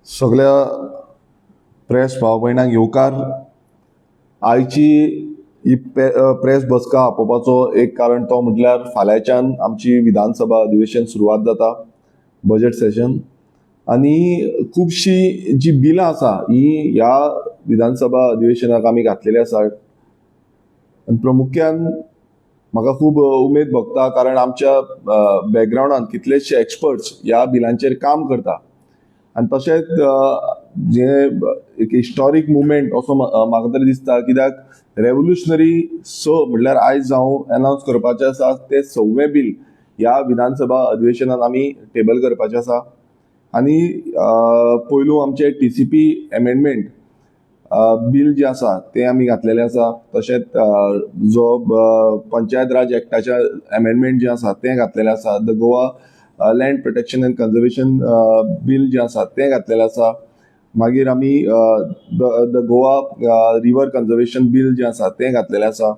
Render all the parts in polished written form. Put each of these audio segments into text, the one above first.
सगळ्या प्रेस भाव भयणांक येवकार. आयची ही प्रेस बसका आपोवपाचो एक कारण तो म्हटल्यार फाल्यांच्यान आमची विधानसभा अधिवेशन सुरवात जाता, बजेट सेशन, आनी खुबशीं जी बिलां आसा ही ह्या विधानसभा अधिवेशनाक आमी घातलेली आसा. आनी प्रामुख्यान म्हाका खूब उमेद भोगता, कारण आमच्या बॅकग्रावंडान कितलेशे एक्सपर्ट्स ह्या बिलांचेर काम करता. आनी तशेंच जे एक हिस्टॉरीक मुवमेंट असो म्हाका तरी दिसता, कित्याक रेवोल्युशनरी स म्हणल्यार आयज हांव एनावन्स करपाचें आसा तें सव्वें बील ह्या विधानसभा अधिवेशनान आमी टेबल करपाचें आसा. आनी पयलू आमचें टीसीपी एमेंडमेंट बील जें आसा तें आमी घातलेलें आसा. तशेंच जो पंचायत राज एक्टाचें एमेंडमेंट जें आसा तें घातलेलें आसा. The Goa Land Protection and Conservation Bill जें आसा तें घातलेलें आसा. मागीर आमी the Goa River Conservation Bill जें आसा तें घातलेलें आसा.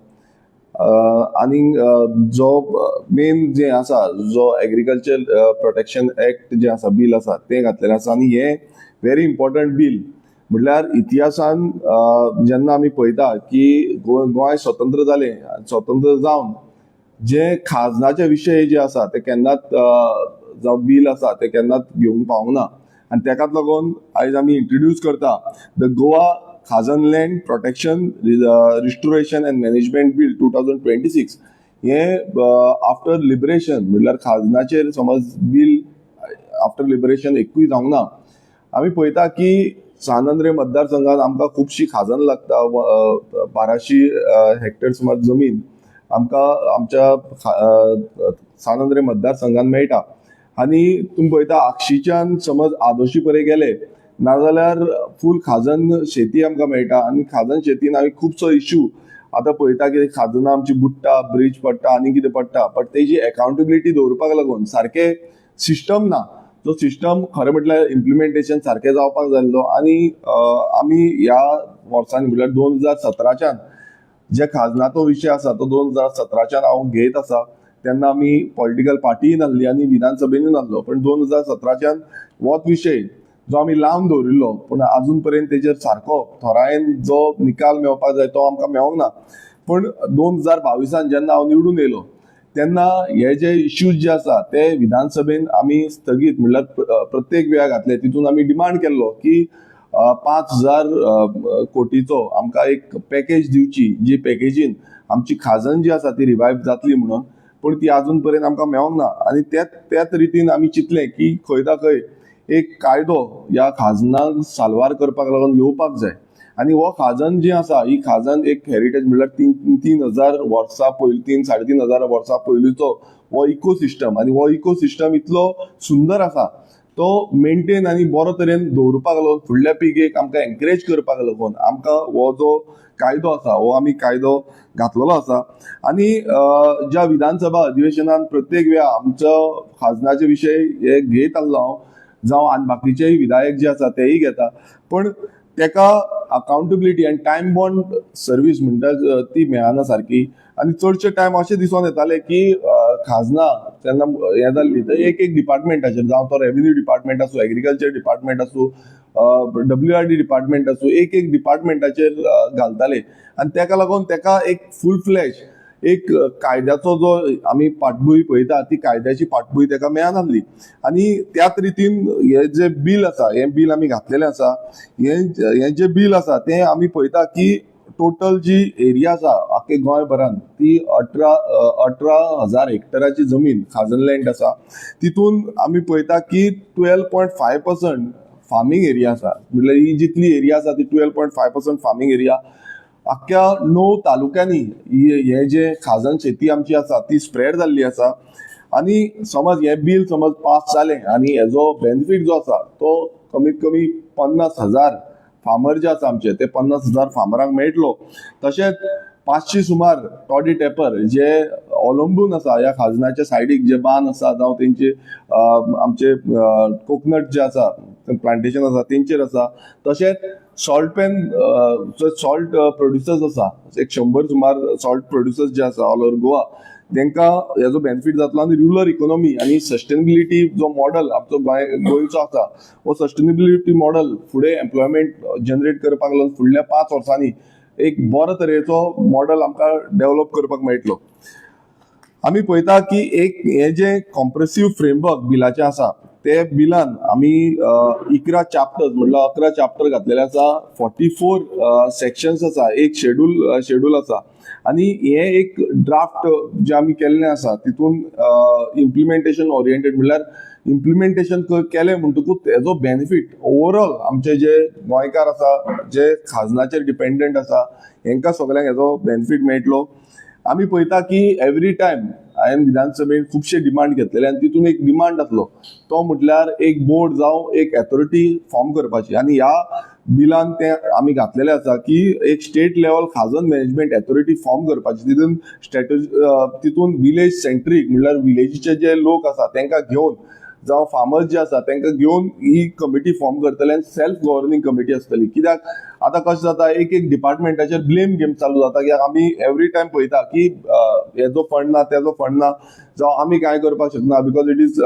आनी जो मेन जें आसा, जो एग्रीकल्चर प्रोटेक्शन एक्ट जें आसा, बील आसा, तें घातलेलें आसा. आनी हें व्हेरी इम्पोर्टंट बील म्हटल्यार इतिहासान जेन्ना आमी पळयता की गोंय स्वतंत्र जालें, स्वतंत्र जावन जे खाजनाचे विशय जे आसा ते केन्नाच, जावं बील आसा ते केन्नाच घेवंक पावूंक ना. आनी तेकाच लागून आयज आमी इंट्रोड्यूस करता the Goa Khazan Land Protection, Restoration and Management Bill 2026. हें आफ्टर लिबरेशन म्हटल्यार खाजनाचेर समज बील आफ्टर लिबरेशन एकूय जावंक ना. आमी पळयता की सान आंद्रे मतदारसंघात आमकां खुबशी खाजन लागता. 1200 हेक्टर सुमार जमीन आमकां आमच्या सान आंद्रे मतदारसंघात मेळटा. आनी तुमी पळयता, आगशीच्यान समज आदोशी पर्यंत गेले नाजाल्यार फूल खाजन शेती आमकां मेळटा. आनी खाजन शेतीन आमी खुबसो इश्यू आतां पळयता की खाजनां आमची बुडटा, ब्रीज पडटा आनी कितें पडटा. बट तेजी एकाउंटेबिलिटी दवरपाक लागून सारकें सिस्टम ना. जो सिस्टम खरें म्हटल्यार इम्प्लिमेंटेशन सारकें जावपाक जाय आसलो. आनी आमी ह्या वर्सांनी, म्हटल्यार 2017च्यान जे खाजनाचो विशय आसा तो 2017च्यान हांव घेयत आसा. तेन्ना आमी पॉलिटिकल पार्टीय नासली आनी विधानसभेनूय नासलो, पण 2017च्यान होच विशय जो आमी लावन दवरिल्लो, पूण आजून पर्यंत तेजेर सारको थोरायेन जो निकाल मेळपाक जाय तो आमकां मेळोंक ना. पूण 2022न जेन्ना हांव निवडून येयलो तेन्ना हे जे इश्यूज जे आसा ते विधानसभेन आमी स्थगीत, म्हणल्यार प्रत्येक वेळा घातले. तितून आमी डिमांड केल्लो की 5000 कोटीचो आमकां एक पॅकेज दिवची, जी पॅकेजीन आमची खाजन जी आसा ती रिवायव जातली म्हणून. पूण ती आजून पर्यंत आमकां मेळोंक ना. आनी त्याच त्याच रितीन आमी चिंतलें की खंय ना खंय एक कायदो ह्या खाजनाक साल्वार करपाक लागून येवपाक जाय. आनी हो खाजन जी आसा, ही खाजन एक हेरिटेज, म्हणल्यार 3000 वर्सां पयलीं, 3-3500 वर्सां पयलींचो हो इकोसिस्टम. आनी हो इकोसिस्टम इतलो सुंदर आसा, तो मेंटेन आनी बरो तरेन दवरपाक लागून, फुडल्या पिळगेक आमकां एनकरेज करपाक लागून आमकां हो जो कायदो आसा हो आमी कायदो घातलेलो आसा. आनी ज्या विधानसभा अधिवेशनान प्रत्येक वेळा आमचो खाजनाचे विशय हे घेयत आसलो हांव, जावं आनी बाकीचेय विधायक जे आसा तेय घेता, पण तेका अकाउंटेबिलिटी आनी टायम बॉन्ड सर्वीस म्हणटा ती मेळना सारकी. आनी चडशे टायम अशें दिसून येताले की खाजना तेन्ना हें जाल्ली तर एक एक डिपार्टमेंटाचेर, जावं तो रेवेन्यू डिपार्टमेंट आसूं, एग्रीकल्चर डिपार्टमेंट आसूं, डब्ल्यू आर डी डिपार्टमेंट आसूं, एक एक डिपार्टमेंटाचेर घालताले. आनी तेका लागून तेका एक फूल फ्लॅज एक कायद्याचो जो आमी पाटभूंय पळयता ती कायद्याची पाटभूंय तेका मेळनासली. आनी त्याच रितीन हे जे बील आसा, हें बील आमी घातलेलें आसा. हें हें जें बील आसा तें आमी पळयता की टोटल जी एरिया आसा आख्खे गोंयभरान ती 18,000 हेक्टराची जमीन खाजन लँड आसा. तितून आमी पळयता की 12.5% farming area आसा. म्हटल्यार ही जितली एरिया आसा ती 12.5% farming area. आख्ख्या णव तालुक्यांनी हे जे खाजन शेती आमची आसा ती स्प्रेड जाल्ली आसा. आनी समज हें बील समज पास जालें आनी हेजो बेनिफीट जो आसा तो कमीत कमी 50,000 फार्मर जे आसा आमचे ते 50,000 फार्मरांक मेळटलो. तशेंच 500 सुमार टॉडी टॅपर जे अवलंबून आसा ह्या खाजनाच्या सायडीक, जे बांद आसा जावं तेंचे आमचे कोकनट जे आसा, प्लांटेशन आसा, तेंचेर आसा. तशेंच सॉल्ट पॅन, सॉल्ट प्रोड्युसर्स आसा, एक 100 सुमार सॉल्ट प्रोड्युसर्स जे आसा ऑल ओवर गोवा. तांकां हेजो बेनिफीट जातलो आनी रुरल इकोनॉमी आनी सस्टेनेबिलिटी जो मॉडल आमचो गोंयचो आसा, हो सस्टेनेबिलिटी मॉडल फुडें एम्प्लॉयमेंट जनरेट करपाक लागून फुडल्या 5 वर्सांनी एक बरो तरेचो मॉडल आमकां डेव्हलप करपाक मेळटलो. आमी पळयता की एक हे जे कॉम्प्रिहेन्सीव फ्रेमवर्क बिलाचें आसा, ते बिलान आमी 11 चॅप्टर्स, म्हणल्यार 11 चॅप्टर घातलेले आसा, 44 सेक्शन्स आसा, एक शेड्यूल आसा आनी हे एक ड्राफ्ट जे आमी केल्लें आसा, तितून इम्प्लिमेंटेशन ओरिएंटेड, म्हणल्यार इम्प्लिमेंटेशन केलें म्हणटकूच तेजो बेनिफीट ओवरऑल आमचे जे गोंयकार आसा, जे खाजनाचेर डिपेंडंट आसा, हेंकां सगल्यांक हेजो बेनिफीट मेळटलो. आमी पळयता की एवरी टायम हांवें विधानसभेन खुबशे डिमांड घेतलेले आनी तितून एक डिमांड आसलो, तो म्हटल्यार एक बोर्ड जावं एक एथॉरिटी फॉर्म करपाची आनी ह्या बिलान तें आमी घातलेलें आसा की एक स्टेट लेवल खाजन मॅनेजमेंट एथॉरिटी फॉर्म करपाची. तितून स्ट्रेटजी, तितून विलेज सेंट्रीक, म्हणल्यार विलेजीचे जे लोक आसा तांकां घेवन जावं फार्मर्स जे आसा तांकां घेवन ही कमिटी फॉर्म करतले आनी सेल्फ गव्हर्निंग कमिटी आसतली. कित्याक आतां कशें जाता, एक एक डिपार्टमेंटाचेर ब्लेम गेम चालू जाता की आमी एवरी टायम पळयता की हेजो फंड ना, तेजो फंड ना, जावं आमी कांय करपाक शकना, because it is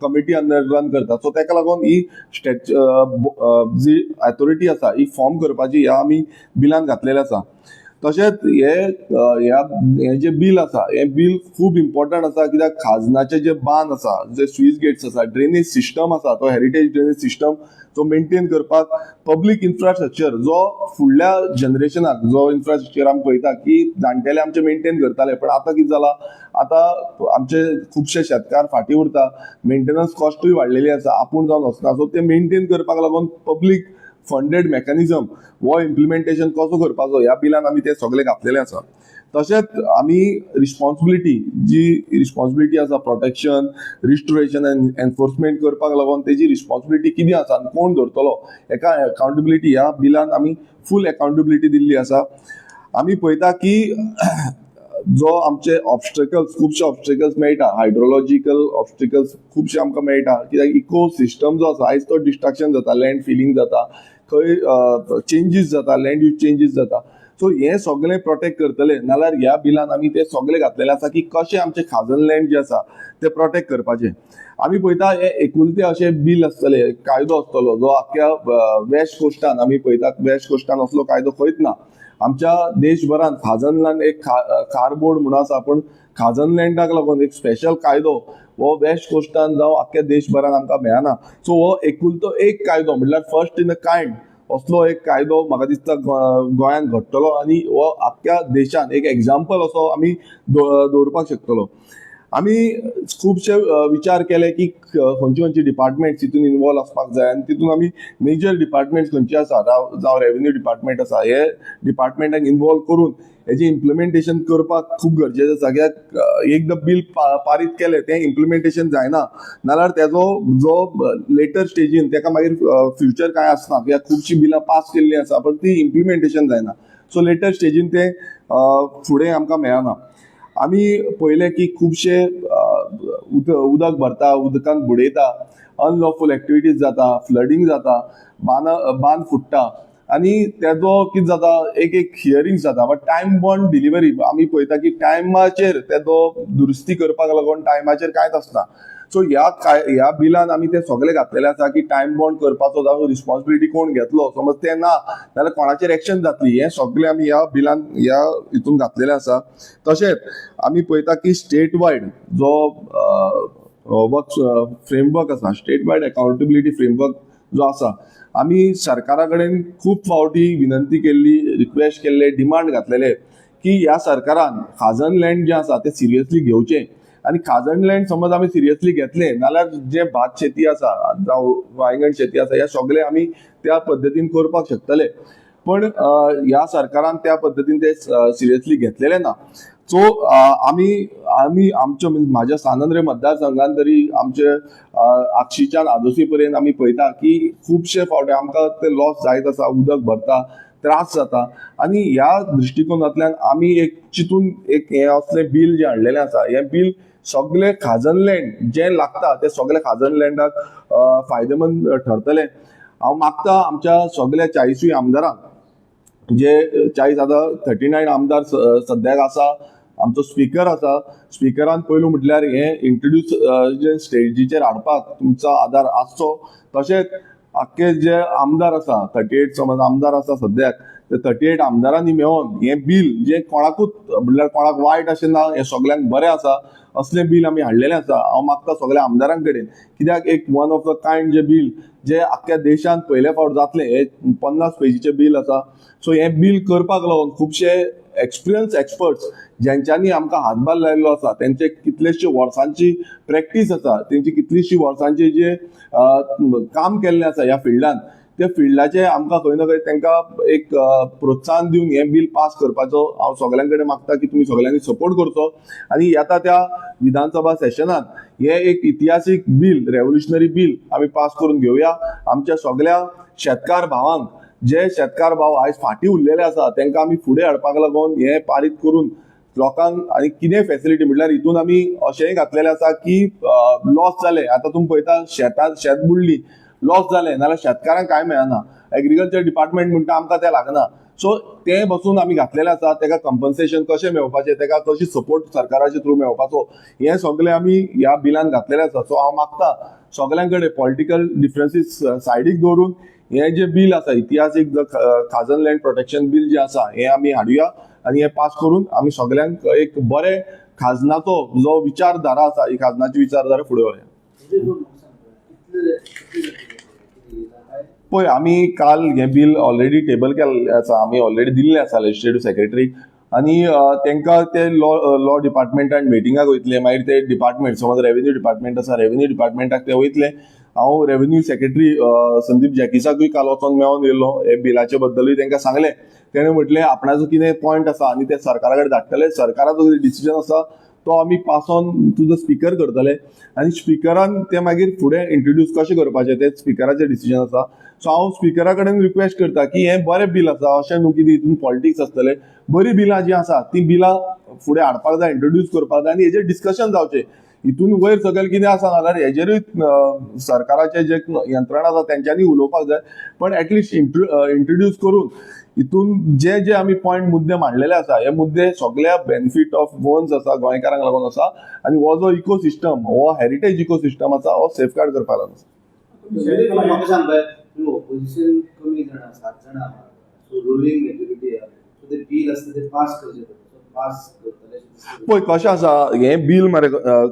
committee under run करता. सो ताका लागून ही स्टेट जी अथॉरिटी आसा, ही फॉर्म करपाची ह्या आमी बिलान घातलेलें आसा. तशेंच हे ह्या हें जें बील आसा, हें बील खूब इम्पॉर्टंट आसा, कित्याक खाजनाचे जे बांद आसा, जे स्लूस गेट्स आसा, ड्रेनेज सिस्टम आसा, तो हेरिटेज ड्रेनेज सिस्टम जो मेंटेन करपाक, पब्लीक इन्फ्रास्ट्रक्चर जो फुडल्या जनरेशनाक, जो इन्फ्रास्ट्रक्चर आमी पळयता की जाणटेले आमचे मेंटेन करताले, पण आतां कितें जालां, आतां आमचे खुबशे शेतकार फाटीं उरता, मेंटेनन्स कॉस्टूय वाडलेली आसा, आपूण जावन वचना. सो ते मेंटेन करपाक लागून पब्लीक फंडेड मेकॅनिजम हो इम्प्लिमेंटेशन कसो करपाचो, ह्या बिलान आमी ते सगळे घातलेले आसा. तशेंच आमी रिस्पॉन्सिबिलिटी, जी रिस्पॉन्सिबिलिटी आसा, प्रोटेक्शन, रिस्टोरेशन आनी एनफोर्समेंट करपाक लागून तेजी रिस्पॉन्सिबिलिटी कितें आसा आनी कोण धरतलो हेका, अकाउंटेबिलिटी ह्या बिलान आमी फूल अकाउंटेबिलिटी दिल्ली आसा. आमी पळयता की जो आमचे ऑब्स्टेकल्स, खुबशे ऑब्स्टेकल्स मेळटा, हायड्रोलॉजिकल ऑब्स्टेकल्स खुबशे आमकां मेळटा, कित्याक इको सिस्टम जो आसा आयज तो डिस्ट्रक्शन जाता, लँड फिलींग जाता, खंय चेंजीस जाता, लँड यूज चेंजीस जाता. सो हें सगळें प्रोटेक्ट करतले नाल्यार ह्या बिलान आमी ते सगळे घातलेले आसा की कशें आमचें खाजन लँड जें आसा तें प्रोटेक्ट करपाचें. आमी पळयता, हे एकुलते अशें बील आसतलें, कायदो आसतलो जो आख्ख्या वेस्ट कोस्टान, आमी पळयतात, वेस्ट कोस्टान असलो कायदो खंयच ना. आमच्या देशभरान खाजन लँड एक खार बोर्ड म्हणून आसा, पूण खाजन लँडाक लागून एक स्पेशल कायदो हो वेस्ट कोस्टान जावं आख्ख्या देशभरान आमकां मेळना. सो हो एकुलतो एक कायदो, म्हणल्यार फर्स्ट इन अ कायंड असलो एक कायदो म्हाका दिसता गोंयांत घडटलो आनी हो आख्ख्या देशान एक एग्जाम्पल असो आमी दवरपाक शकतलो. आमी खुबशे विचार केले की खंयची खंयची डिपार्टमेंट्स हितून इनवॉल्व आसपाक जाय आनी तितून आमी मेजर डिपार्टमेंट्स खंयचे आसा, जावं रेवेन्यू डिपार्टमेंट आसा, हे डिपार्टमेंटाक इनवॉल्व करून हेजें इम्प्लिमेंटेशन करपाक खूब गरजेचें आसा. कित्याक एकदां बील पारीत केलें, तें इम्प्लिमेंटेशन जायना नाल्यार तेजो जो लेटर स्टेजीन तेका मागीर फ्युचर कांय आसना, कित्याक खुबशीं बिलां पास केल्लीं आसा पण ती इम्प्लिमेंटेशन जायना. सो लेटर स्टेजीन तें फुडें आमकां मेळना. आमी पळयलें की खुबशे उदक भरता, उदकान बुडयता, अनलॉफूल एक्टिविटीज जाता, फ्लडींग जाता, बांद फुट्टा आनी तेजो कितें जाता, एक एक हियरींग जाता, बट टायम बाउंड डिलिव्हरी आमी पळयता की टायमाचेर तेजो दुरुस्ती करपाक लागून टायमाचेर कांयच आसना. सो ह्या बिलान आमी ते सगळे घातलेले आसा की टायम बाउंड करपाचो जावं रिस्पॉन्सिबिलिटी कोण घेतलो, समज तें ना जाल्यार कोणाचेर एक्शन जातली, हें सगळें आमी ह्या बिलान ह्या हितून घातलेलें आसा. तशेंच आमी पळयता की स्टेट वायड जो वर्क फ्रेमवर्क आसा, स्टेट वायड अकाउंटेबिलिटी फ्रेमवर्क जो आसा, आमी सरकारा कडेन खूब फावटी विनंती केल्ली, रिक्वेस्ट केल्ले, डिमांड घातलेले की ह्या सरकारान खाजन लँड जें आसा तें सिरियसली घेवचें आनी खाजन लँड समज आमी सिरियसली घेतले नाल्यार जें भात शेती आसा जावं वांयगण शेती आसा, हे सगळे आमी त्या पद्दतीन करपाक शकतले. पण ह्या सरकारान त्या पद्दतीन ते सिरियसली घेतलेले ना. सो आमी आमी आमच्या, म्हणजे म्हाज्या सांत मतदारसंघान तरी, आमचे आगशीच्यान आदोसी पर्यंत आमी पळयता की खुबशे फावटी आमकां ते लॉस जायत आसा, उदक भरता, त्रास जाता आनी ह्या दृश्टिकोनांतल्यान आमी एक चिंतून एक हें असलें बील जें हाडलेलें आसा, हें बील सगळे खाजन लँड जें लागता ते सगळे खाजन लँडाक फायदेमंद ठरतलें. हांव मागता आमच्या सगल्या 40ूय आमदारांक, जे 40, आतां 39 आमदार सद्याक आसा. आमचो स्पिकर आसा. स्पिकरान पयलू म्हटल्यार हें इंट्रोड्यूस जे स्टेजीचेर हाडपाक तुमचो आदार आसचो. तशेंच आख्खे जे आमदार आसा, 38 समज आमदार आसा सद्याक, ते 38 आमदारांनी मेळोन हें बील जें कोणाकूच म्हणल्यार कोणाक वायट अशें ना, हें सगल्यांक बरें आसा असलें बील आमी हाडलेलें आसा. हांव मागता सगल्या आमदारां कडेन, कित्याक एक वन ऑफ the kind जें बील जें आख्ख्या देशांत पयले फावट जातलें, हें 50 पेजीचें बील आसा. सो हें बील करपाक लागून खुबशे एक्सपिरियन्स एक्सपर्ट्स ज्यांच्यांनी आमकां हातभार लायिल्लो आसा, तेंचे कितलेशे वर्सांची प्रॅक्टीस आसा, तेंची कितलीशी वर्सांची जे काम केल्लें आसा ह्या फिल्डान, त्या फिल्डाचे आमकां खंय ना खंय तांकां एक प्रोत्साहन दिवन हें बील पास करपाचो हांव सगल्यां कडेन मागता की तुमी सगल्यांनी सपोर्ट करचो आनी येता त्या विधानसभा सेशनात हें एक इतिहासीक बील, रेव्होल्युशनरी बील आमी पास करून घेवया. आमच्या सगल्या शेतकार भावांक, जे शेतकार भाव आयज फाटीं उरलेले आसा, तांकां आमी फुडें हाडपाक लागून हें पारीत करून लोकांक आनी कितें फेसिलिटी म्हटल्यार हितून आमी अशेंय घातलेलें आसा की लॉस जालें, आतां तुमी पळयता शेतां शेत बुडली, लॉस जालें नाल्यार शेतकारांक कांय मेळना. एग्रीकल्चर डिपार्टमेंट म्हणटा आमकां तें लागना. सो तें बसून आमी घातलेलें आसा. ताका कंपन्सेशन कशें मेळपाचें, ताका कशी सपोर्ट सरकाराचे थ्रू मेळपाचो, हें सगळें आमी ह्या बिलान घातलेलें आसा. सो हांव मागता सगल्यां कडेन पॉलिटिकल डिफरन्सीस सायडीक दवरून हें जें बील आसा, इतिहासीक खाजन लँड प्रोटेक्शन बील जें आसा, हें आमी हाडुया आनी हें पास करून आमी सगल्यांक एक बरें खाजनाचो जो विचारधारा आसा, ही खाजनाची विचारधारा फुडें व्हरुया. म्हणजे जो नुकसान कितले कितले जातलें? काय? पळय, आमी काल हें बील ऑलरेडी टेबल केल्लें आसा. आमी ऑलरेडी दिल्लें आसा लेजिस्लेटीव सेक्रेटरीक आनी तांकां ते लॉ डिपार्टमेंटान मिटिंगाक वयतले. मागीर ते डिपार्टमेंट, समज रेवेन्यू डिपार्टमेंट आसा, रेवेन्यू डिपार्टमेंटाक ते वयतले. हांव रेवेन्यू सेक्रेटरी संदीप जॅकिसाकूय काल वचोन मेळोन येयलो. हे बिलाचे बद्दलूय तांकां सांगलें. तेणें म्हटलें आपणाचो कितें पॉयंट आसा आनी ते सरकारा कडेन धाडटले. सरकाराचो कितें डिसिजन आसा तो आमी pass on to the speaker करतले आनी स्पिकरान ते मागीर फुडें इंट्रोड्यूस कशें करपाचें तें स्पिकराचें डिसिजन आसा. सो हांव स्पिकरा कडेन रिक्वेस्ट करता की हें बरें बील आसा, अशें न्हू की हितून पॉलिटिक्स आसतलें. बरीं बिलां जीं आसा तीं बिलां फुडें हाडपाक जाय, इंट्रोड्यूस करपाक जाय आनी हेजेर डिस्कशन जावचें. हितून वयर सकयल कितें आसा जाल्यार हेजेरूय सरकाराचे जे यंत्रणा आसा तेंच्यांनी उलोवपाक जाय, पण एटलिस्ट इंट्रोड्यूस करून हितून जे जे आमी पॉयंट मुद्दे मांडलेले आसा, हे मुद्दे सगळ्या बेनिफीट ऑफ गोवन्स आसा, गोंयकारांक लागून आसा आनी हो जो इकोसिस्टम, हो हेरिटेज इकोसिस्टम आसा, हो सेफगार्ड करपाक लागून आसा. तुम्ही म्हाका सांग पळय, तुमी ऑपोजिशन कमी जाणां, सात जाणां आहा, सो रुलिंग मेजॉरिटी आहा, सो ते बील आसता ते पास करचे पडटा, सो पास करतले अशें दिसता? पळय, कशें आसा, हें बील मरे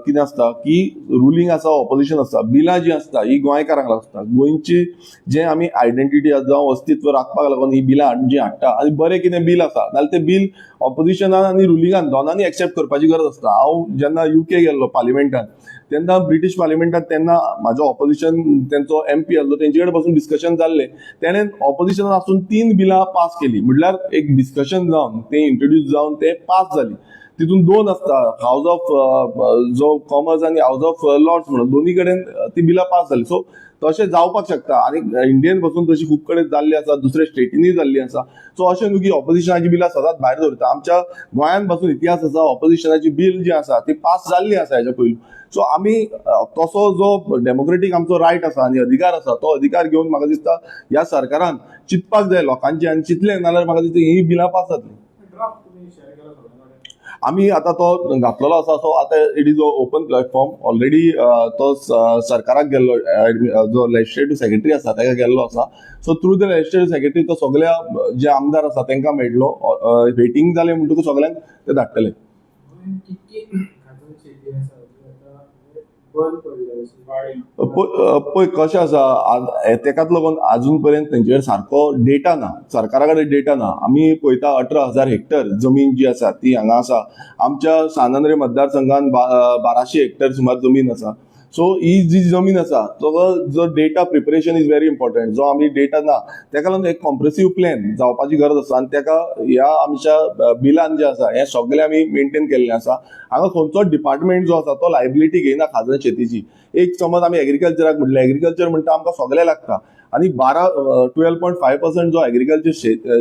कितें आसता की रुलींग आसा, ऑपोजिशन आसता, बिलां जीं आसता ही गोंयकारांक लागून आसता. गोंयची जें आमी आयडेंटिटी जावं अस्तित्व राखपाक लागून ही बिलां जीं हाडटा आनी बरें कितें बील आसा जाल्यार तें बील ऑपोजिशनान आनी रुलिंगान दोनांनी एक्सेप्ट करपाची गरज आसता. हांव जेन्ना युके गेल्लो पार्लिमेंटान, तेन्ना ब्रिटीश पार्लिमेंटान, तेन्ना म्हाजो ऑपोजिशन तेंचो एमपी आसलो, तेंचे कडेन बसून डिस्कशन जाल्लें. तेणें ऑपोजिशनान आसून तीन बिलां पास केली. म्हटल्यार एक डिस्कशन जावन तें इंट्रोड्यूस जावन तें पास जाली. तितून दोन आसता, हावज ऑफ जो कॉमन्स आनी हावज ऑफ लॉर्ड्स म्हणून, दोन्ही कडेन ती बिलां पास जाली. सो तशें जावपाक शकता आनी इंडियन पासून तशी खूब कडेन जाल्ली आसा, दुसऱ्या स्टेटींनी जाल्ली आसा. सो अशें न्हू की ऑपोजिशनाची बिलां सदांच भायर दवरता. आमच्या गोंयांत पासून इतिहास आसा, ऑपोजिशनाची बील जी आसा ती पास जाल्ली आसा हेच्या पयलू. सो आमी तसो जो डेमोक्रेटीक आमचो रायट आसा आनी अधिकार आसा, तो अधिकार घेवन म्हाका दिसता ह्या सरकारान चिंतपाक जाय लोकांचे आनी चिंतलें नाल्यार म्हाका दिसता ही बिलां पास जातली. ड्राफ्ट तुम्ही शेअर केला सगळ्यां कडेन? आमी आतां तो घातलेलो आसा. सो आतां it is a open platform already. तो सरकाराक गेल्लो, जो लेजिस्लेटीव सेक्रेटरी आसा ताका गेल्लो आसा. So through the legislative secretary तो सगल्या जे आमदार आसा तांकां मेळटलो. वेटींग जालें म्हणटकूच सगल्यांक ते धाडटले. गोंयांत कितकी खाजन शेती आसा जी आतां म्हणजे बंद पडल्या अशी वाडी? पळय, कशें आसा, तेकाच लागून अजून पर्यंत तेंचे कडेन सारको डेटा ना, सरकारा कडेन डेटा ना. आमी पळयता, 18,000 हेक्टर जमीन जी आसा ती हांगा आसा. आमच्या सांत आंद्रे मतदारसंघात 1200 हेक्टर सुमार जमीन आसा. सो ही जी जमीन आसा तो जो data preparation is very important. जो आमी डेटा ना, तेका लागून एक कॉम्प्रिहेन्सीव प्लॅन जावपाची गरज आसा आनी तेका ह्या आमच्या बिलान जें आसा हें सगळें आमी मेंटेन केल्लें आसा. हांगा खंयचोच डिपार्टमेंट जो आसा तो लायबिलिटी घेयना खाजन शेतीची. एक समज आमी एग्रीकल्चराक म्हटलें, एग्रीकल्चर म्हणटा आमकां सगळें लागता आनी बारा 12.5% जो एग्रीकल्चर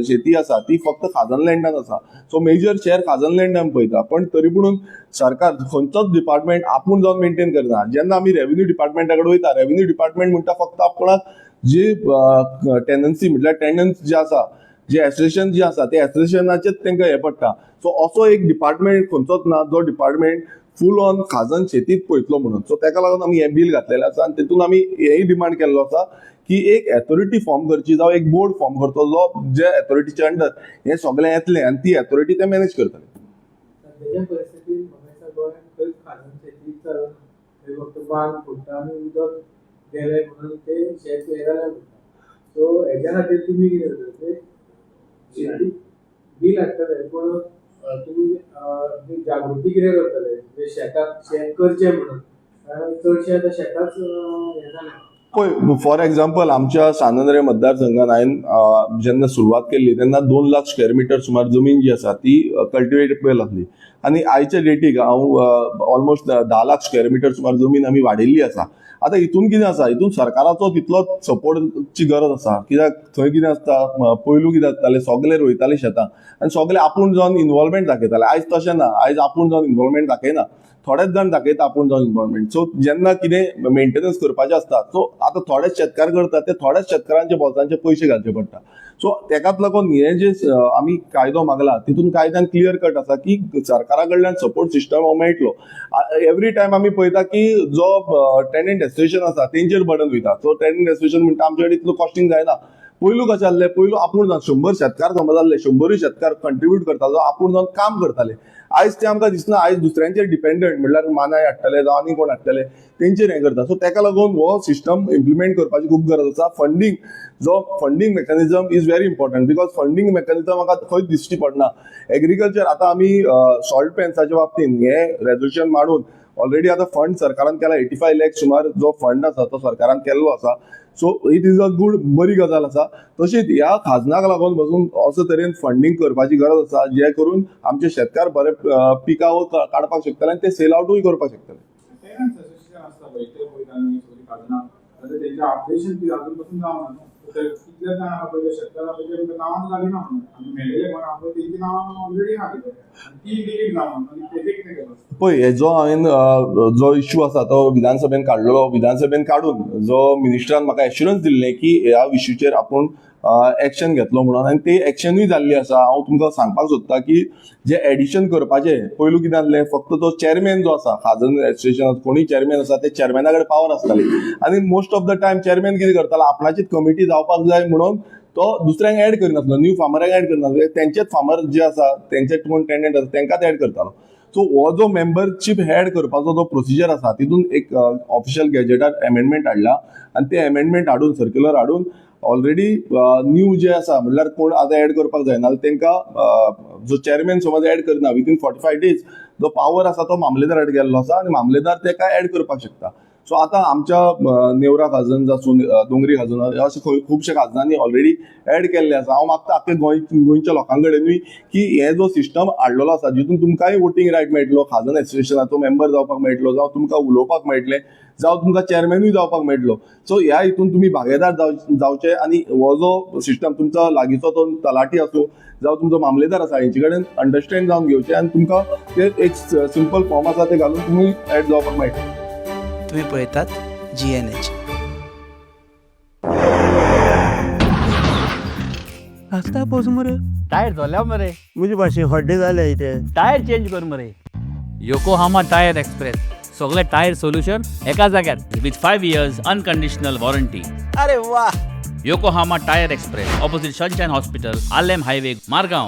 शेती आसा ती फक्त खाजन लँडान आसा. सो मेजर शेअर खाजन लँडान पळयता, पण तरी पुणून सरकार खंयचोच डिपार्टमेंट आपूण जावन मेंटेन करना. जेन्ना आमी रेव्हेन्यू डिपार्टमेंटा कडेन वयता, रेव्हेन्यू डिपार्टमेंट म्हणटा फक्त आपणाक जी टेनन्सी, म्हटल्यार टेनन्स जे आसा जे एसोसिएशन जे आसा ते एसोसिएशनाचेच तांकां हें पडटा. सो असो एक डिपार्टमेंट खंयचोच ना जो डिपार्टमेंट फूल ऑन खाजन शेतीत पळयतलो म्हणून. सो ताका लागून आमी हें बील घातलेलें आसा आनी तेतून आमी हेंय डिमांड केल्लो आसा की एक एथॉरिटी फॉर्म करची जावं एक बोर्ड फॉर्म करचो जो जे एथॉरिटीच्या अंडर हें सगळें येतलें आनी ती एथॉरिटी ते मॅनेज करतले. सद्याच्या परिस्थितीत म्हाका दिसता गोंयांत खंयच खाजन शेती चलना. थंय फक्त बांद फोडटा आनी उदक गेलें म्हणून ते शेत हें जालें म्हणटा. सो हेज्या खातीर तुमी कितें करता ते शेती बील हाडटले, पूण तुमी जागृती कितें करतले म्हणजे शेताक शेत करचें म्हणून, कारण चडशे आतां शेताच हें जालें. पळय, फॉर एग्जाम्पल आमच्या सांत मतदारसंघात हांवें जेन्ना सुरवात केल्ली तेन्ना 2 लाख स्क्वेअर मिटर सुमार जमीन जी आसा ती कल्टिवेटेबल आसली आनी आयच्या डेटीक हांव ऑलमोस्ट 10 लाख स्क्वेअर मिटर सुमार जमीन आमी वाडयल्ली आसा. आतां हितून कितें आसा, हितून सरकाराचो तितलोच सपोर्टची गरज आसा, कित्याक थंय कितें आसता, पयलू कितें आसतालें, सगळे रोयताले शेतां आनी सगळे आपूण जावन इनवॉल्वमेंट दाखयताले. आयज तशें ना. आयज आपूण जावन इनवॉल्वमेंट दाखयना, थोडेच जाण दाखयता आपूण जावन इनवॉल्वमेंट. सो जेन्ना कितें मेंटेनन्स करपाचें आसता, सो आतां थोडेच शेतकार करतात, ते थोड्याच शेतकारांच्या बोल्सांचे पयशे घालचे पडटा. सो तेकाच लागून हे जे आमी कायदो मागला तितून कायद्यान क्लियर कट आसा की सरकारा कडल्यान सपोर्ट सिस्टम हो मेळटलो. एवरी टायम आमी पळयता की जो टेनंट एसोसिएशन आसा तेंचेर बर्डन वयता. सो टेनंट एसोसिएशन म्हणटा आमचे कडेन इतलो कॉस्टिंग जायना. पयलू कशें जाल्लें, पयलू आपूण जावन 100 शेतकार समज जाल्ले, 100ूय शेतकार कंट्रिब्यूट करतालो, आपूण जावन काम करताले. आयज ते आमकां दिसना. आयज दुसऱ्यांचेर डिपेंडंट, म्हणल्यार मानाय हाडटले जावं आनी कोण हाडटले तेंचेर हें करता. सो तेका लागून हो सिस्टम इम्प्लिमेंट करपाची खूब गरज आसा. फंडींग जो funding mechanism is very important, because funding mechanism म्हाका खंयच दिश्टी पडना एग्रीकल्चर. आतां आमी सॉल्ट पेन्साच्या बाबतींत हें रेजोल्युशन मांडून ऑलरेडी आतां फंड सरकारान केला. 85 लॅक सुमार जो फंड आसा तो सरकारान केल्लो आसा. So it is a good, बरी गजाल आसा. तशीच ह्या खाजनाक लागून बसून असो तरेन फंडींग करपाची गरज आसा, जे करून आमचे शेतकार बरे पिकावळ काडपाक शकतले आनी ते सेल आवटूय करपाक शकतले. टेनंट्स असोसिएशन आसता पळय, ते पळयता न्ही सगळीं खाजनां, जाल्यार तेंचें अपडेशन कितें अजून पसून जावना न्हू. ते कितले जाण आहा पळय, ते शेतकार आहा पळय, तेंकां नांवांच घालिना म्हणून आनी मेळिल्ले कोण आहा पळय तेंची नांवां ऑलरेडी आहा कितें आनी ती डिलीट जावना, मागीर तेजें कितें केलां? पळय, हेजो हांवें जो इश्यू आसा तो विधानसभेन काडलेलो. विधानसभेन काडून जो मिनिस्टरान म्हाका एश्युरन्स दिल्लें की ह्या इश्यूचेर आपूण एक्शन घेतलो म्हणून, आनी ते एक्शनूय जाल्ली आसा. हांव तुमकां सांगपाक सोदता की जे एडिशन करपाचें, पयलू कितें जाल्लें, फक्त तो चॅरमॅन जो आसा खाजन एसोसिएशन, कोणूय चॅरमॅन आसा, ते चॅरमॅना कडेन पावर आसताली आनी most of the time chairman कितें करतालो, आपणाचीच कमिटी जावपाक जाय म्हणून तो दुसऱ्यांक एड करिनासलो, न्यू फार्मरांक एड करिनासलो. तेंचेच फार्मर जे आसा, तेंचे कोण टेनंट आसा तेंकांच एड करतालो. सो हो जो मेंबरशीप एड करपाचो जो प्रोसिजर आसा, तितून एक ऑफिशियल गॅजेटार एमेंडमेंट हाडला आनी ते एमेंडमेंट हाडून, सर्क्युलर हाडून ऑलरेडी न्यू जे आसा, म्हणल्यार कोण आतां एड करपाक जायना जाल्यार तेंकां जो चेअरमॅन समज एड करना, विथीन 45 डेज जो पावर आसा तो मामलेदार गेल्लो आसा आनी मामलेदार तेका एड करपाक शकता. सो आतां आमच्या नेवरा खाजन आसूं, दोंगरी खाजन, अशे खुबशे खाजनांनी ऑलरेडी एड केल्ले आसा. हांव मागता आख्खे गोंय, गोंयच्या लोकां कडेनूय की हे जो सिस्टम हाडलेलो आसा, जितून तुमकांय वोटींग रायट मेळटलो, खाजन एसोसिएशनाचो मेंबर जावपाक मेळटलो, जावं तुमकां उलोवपाक मेळटलें, जावं तुमकां चेअरमॅनूय जावपाक मेळटलो. सो ह्या हितून तुमी भागेदार जावचे आनी हो जो सिस्टम तुमचो लागींचो तो तलाठी आसूं जावं तुमचो मामलेदार आसा, हेंचे कडेन अंडरस्टँड जावन घेवचें आनी तुमकां ते एक सिंपल फॉर्म आसा, ते घालून तुमी एड जावपाक मेळटा. तुम्ही पळयतात जीएनएच. आस्ता पोस मरे. टायर जोल्या मरे. म्हजे भाशेन हड्डे जाले इथे. टायर चेंज कर मरे. योकोहामा टायर एक्सप्रेस, सगळे टायर सोल्युशन एका जाग्यार with 5 years unconditional warranty. अरे वा! Yokohama Tyre Express, opposite Sunshine Hospital, Arlem Highway, Margao.